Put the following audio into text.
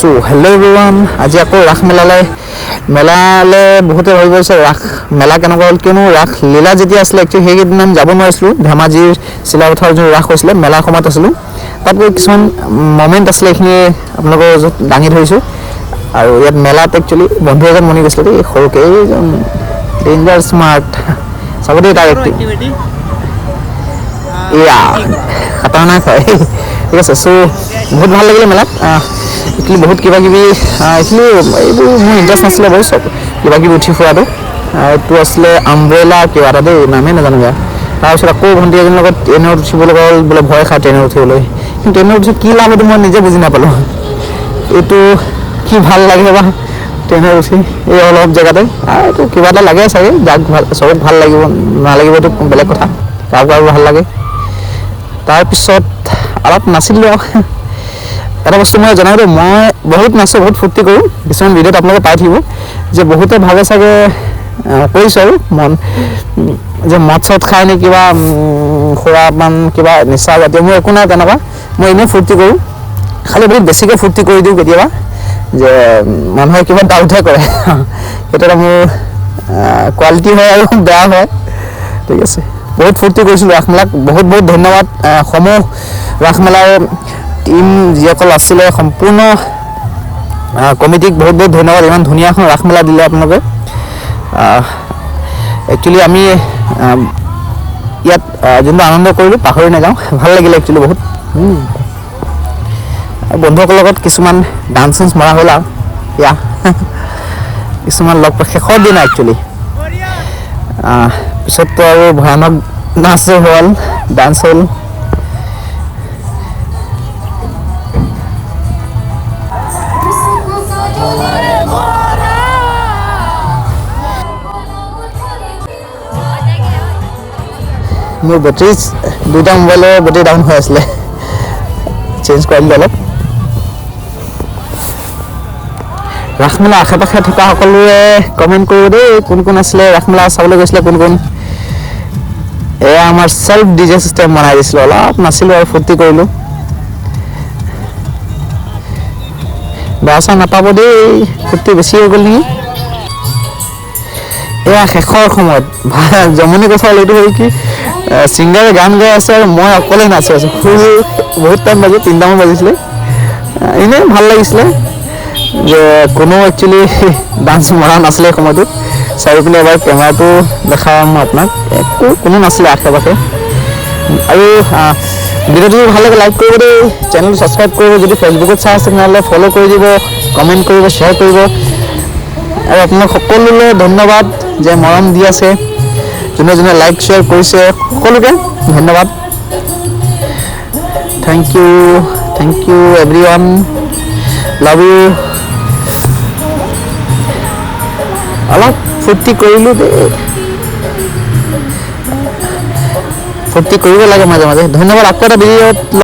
So hello' everyone, আজি আকৌ ৰাস মেলালৈ বহুতে ভাবি গৈছে ৰাস মেলা কেনেকুৱা হ'ল, কিয়নো ৰাস লীলা যেতিয়া আছিলে একচুৱেলি সেইকেইদিন আমি যাব নোৱাৰিছিলোঁ। ধেমাজিৰ চিলাপথাৰৰ যোন ৰাস হৈছিলে মেলাৰ সময়ত আছিলোঁ, তাত গৈ কিছুমান মমেণ্ট আছিলে এইখিনি আপোনালোকৰ য'ত দাঙি ধৰিছোঁ। আৰু ইয়াত মেলাত একচুৱেলি বন্ধু এজন মনি গৈছিলে দেই, সৰুকৈ এইজন ডেঞ্জাৰ স্মাৰ্ট চাব দেই তাৰ এক্টিং এয়া খাতাৰনাক হয়। ঠিক আছে, চ' বহুত ভাল লাগিলে মেলাত। একচুৱেলি বহুত কিবা কিবি একচুৱেলি এইবোৰ মোৰ ইণ্টাৰেষ্ট নাছিলে বাৰু, চব কিবা কিবি উঠি ফুৰাটো। এইটো আছিলে আমব্ৰেলা কিবা এটা দেই, নামেই নাজানো বেয়া। তাৰপিছত আকৌ ভণ্টি এজনীৰ লগত ট্ৰেইনত উঠিব লগা হ'ল, বোলে ভয় খায় ট্ৰেইনত উঠিবলৈ, কিন্তু ট্ৰেইনত উঠি কি লাভ এইটো মই নিজে বুজি নাপালোঁ। এইটো কি ভাল লাগে বা ট্ৰেইনত উঠি এই অলপ জেগাতে এইটো কিবা এটা লাগে চাগে, যাক ভাল চবক ভাল লাগিব নালাগিব এইটো বেলেগ কথা, কাৰো কাৰো ভাল লাগে। তাৰপিছত অলপ নাচিলোঁ আৰু এটা বস্তু মই জনাই দিওঁ, মই বহুত নাচোঁ, বহুত ফূৰ্তি কৰোঁ। কিছুমান ভিডিঅ'ত আপোনালোকে পাই থাকিব যে বহুতে ভাবে চাগে কৰিছোঁ আৰু মন যে মদ চদ খাই নে কিবা সুৰা পান কিবা নিচা জাতীয়, মোৰ একো নাই তেনেকুৱা, মই এনেই ফূৰ্তি কৰোঁ। খালি বহুত বেছিকৈ ফূৰ্তি কৰি দিওঁ কেতিয়াবা যে মানুহে কিবা ডাউটহে কৰে, সেইটো এটা মোৰ কোৱালিটি হয় আৰু বেয়া হয়। ঠিক আছে, বহুত ফূৰ্তি কৰিছিলোঁ ৰাসমেলাক। বহুত বহুত ধন্যবাদ সমূহ ৰাসমেলাৰ টীম যিসকল আছিলে সম্পূৰ্ণ কমিটিক বহুত বহুত ধন্যবাদ, ইমান ধুনীয়া এখন ৰাসমেলা দিলে আপোনালোকে। একচুৱেলি আমি ইয়াত যোনটো আনন্দ কৰিলোঁ পাহৰি নাযাওঁ, ভাল লাগিলে একচুৱেলি বহুত। বন্ধুসকলৰ লগত কিছুমান ডান্স চান্স মৰা হ'ল আৰু ইয়া কিছুমান লগ শেষৰ দিনা একচুৱেলি পিছততো আৰু ভয়ানক নাচ হ'ল, ডান্স হ'ল। মোৰ বেটেৰী দুটা মোবাইলৰ বেটেৰী ডাউন হৈ আছিলে, চেঞ্জ কৰি দিলোঁ অলপ। ৰাসমেলা আশে পাশে থকা সকলোৱে কমেণ্ট কৰিব দেই, কোন কোন আছিলে ৰাসমেলা চাবলৈ গৈছিলে, কোন কোন। এয়া আমাৰ চেল্ফ ডিজে চিষ্টেম বনাই দিছিলোঁ, অলপ নাচিলোঁ আৰু ফূৰ্তি কৰিলোঁ। বেয়া চেয়া নাপাব দেই, ফূৰ্তি বেছি হৈ গ'ল নেকি। এয়া শেষৰ সময়ত জমনি কথা হ'ল এইটো হ'ল কি, ছিংগাৰে গান গাই আছে আৰু মই অকলে নাচি আছোঁ। বহুত টাইম বাজি 3টামান বাজিছিলে, এনেই ভাল লাগিছিলে যে কোনো একচুৱেলি ডান্স মৰা নাছিলে সেই সময়টোত। চাৰিওপিনে এবাৰ কেমেৰাটো দেখাম আপোনাক, একো কোনো নাছিলে আশে পাশে। আৰু ভিডিঅ'টো ভাল লাগে লাইক কৰিব দেই, চেনেলটো ছাবস্ক্ৰাইব কৰিব, যদি ফেচবুকত চাই আছে তেনেহ'লে ফ'ল' কৰি দিব, কমেণ্ট কৰিব, শ্বেয়াৰ কৰিব। আৰু আপোনাক সকলোলৈ ধন্যবাদ যে মৰম দি আছে, যোনে যোনে লাইক শ্বেয়াৰ কৰিছে সকলোকে ধন্যবাদ। Thank you, thank you everyone, love you. অলপ ফূৰ্তি কৰিলোঁ দেই, ফূৰ্তি কৰিব লাগে মাজে মাজে। ধন্যবাদ, আকৌ এটা ভিডিঅ'ত।